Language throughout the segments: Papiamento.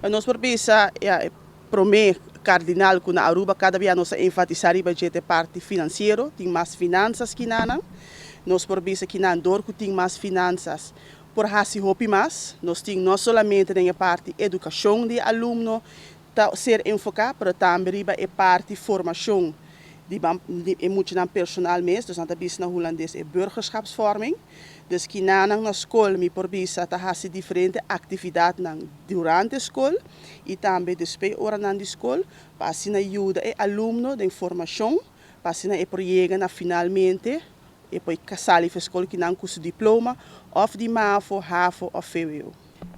Nos por bisa, ja, prome cardinal cu na Aruba cada bia nos a enfatisa riba dje ta e parti financiero, tin mas finanzas kinanan. Nos por bisa kinan dor cu tin mas finanzas por haci hopi mas. Nos tin no solamente den e parti educacion di alumno ta ser enfoca, pero tambe riba e parti formacion di e muchanan personal mes, dus nan ta bisa na Hulandes e burgerschapsvorming. Dus kinanan na skol mi por bisa ta hasi diferente aktividatnan durante skol i tambe despues oranan di skol pa asina yuda e alumno den formashon, pa asina e por yega na finalmente e por sali for skol kinan ku su diploma òf di mavo, havo òf vwo.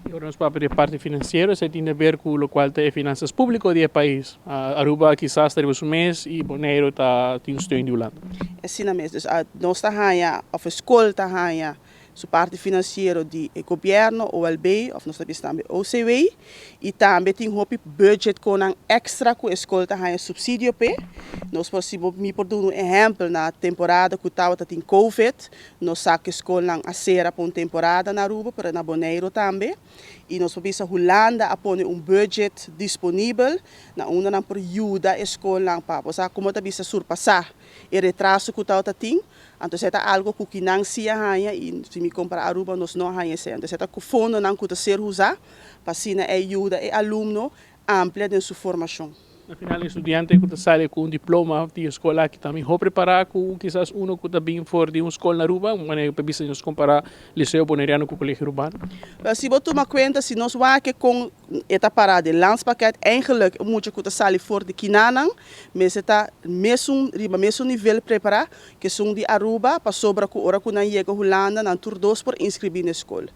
Y ora nos papia di e parti financiero, esey tin de ver cu locual ta e finanzas publico di e pais. Aruba kisas ta riba su mes y Boneiro ta tin un steun di Hulanda. Asina mes. Dus nos ta haña, of e skol ta haña su parti financiero di e gobierno, OLB, of nos ta bisa tambe OCW, y tambe tin hopi budget konan extra cu e skol ta haña subsidio p'e. Nos por, si bo mi por duna un ehempel, na temporada cu tabata tin Covid, nos sa cu e skolnan a cera pa un temporada na Aruba, pero na Boneiro tambe. Y nos por bisa Hulanda a pone un budget disponibel na unda nan por yuda e skolnan pa, bo sa como ta bisa, surpasa e retraso cu tabata tin. Anto esey ta algo cu kinan si a haña y si mi compara Aruba nos no a haña esey. Anto esey ta cu fondonan cu ta ser usa pa asina e yuda e alumno amplia den su formacion. Na final e studiante cu ta sali cu un diploma di e scol aki ta miho prepara cu kisas uno cu ta bin for di un scol na Aruba, manera pa bisa nos compara Liceo Boneriano cu Colegio Urbano. Pero si bo tuma cuenta, si nos wak con e ta para den landspakket, eigenlijk e mucha cu ta sali for di kinanan mester ta mesun riba mesun nivel prepara cu esun di Aruba, pasobra cu ora cu nan yega Hulanda nan tur dos por inscribi na e scol.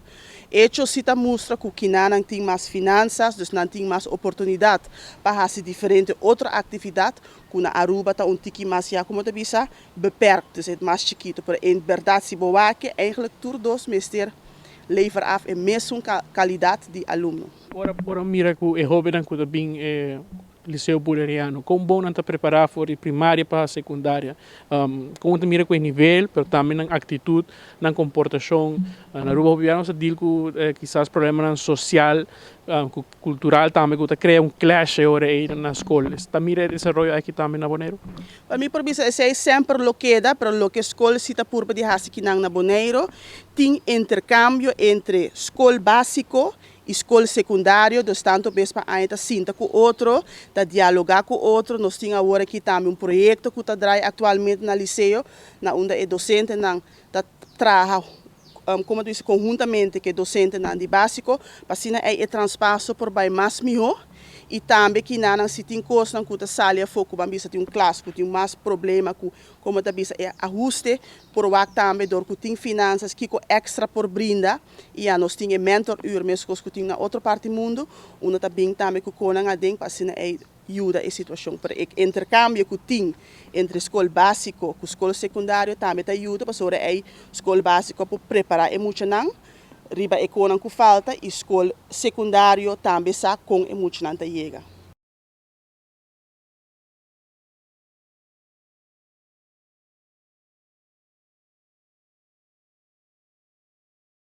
Echo si ta mustra ku kinanan tin mas finansas, dus nan tin mas oportunidat pa hasi diferente otro aktividat ku na Aruba ta un tiki mas ya komo ta bisa beperkt, dus e mas chikitu. Pero en bèrdat si bo wak eigenlijk tur dos mester lever af e mesun kalidat di alumno. Ora por a mira ku e hóbennan ku ta bin e Liceo Boleriano, kon bon nan ta prepará for di primaria pa sekundaria? Kon ta mira ku e nivel, pero tambe nan aktitut, nan komportashon? Na Aruba hopi bia nos ta deal ku kisas problemanan sosial, ku kultural tambe ku ta krea un clash e ora ei na skol. Ta mira e desaroyo aki tambe na Boneiru? Pa mi por bisa esei semper lo keda, pero loke skol si ta purba di hasi kinan na Boneiru, tin interkambio entre skol básiko i skol sekundario, dus tantu bes pa aña ta sinta ku otro, ta dialogá ku otro. Nos tin awor aki tambe un proyekto ku ta drai aktualmente na Liseo, na unda e dosentenan ta traha, komo ta bisa, konhuntamente ku e dosentenan di básiko, pa asina ei e transpaso por bai mas mihó. I tambe kinanan si tin kosnan ku ta sali afó ku ban bisa tin un klas ku tin mas problema ku Como ta bisa e ahuste por wak tambe dor cu tin finanzas kico extra por brinda y ya nos tin e mentor uur mescos cu tin na otro parti mundo unda ta bin tambe cu conan aden pa asina ey yuda e situacion. Pero e intercambio cu tin entre scol basico cu scol secundario tambe ta yuda pasobra ey scol basico por prepara e muchanan riba e conan cu falta y scol secundario tambe sa con e muchanan ta yega.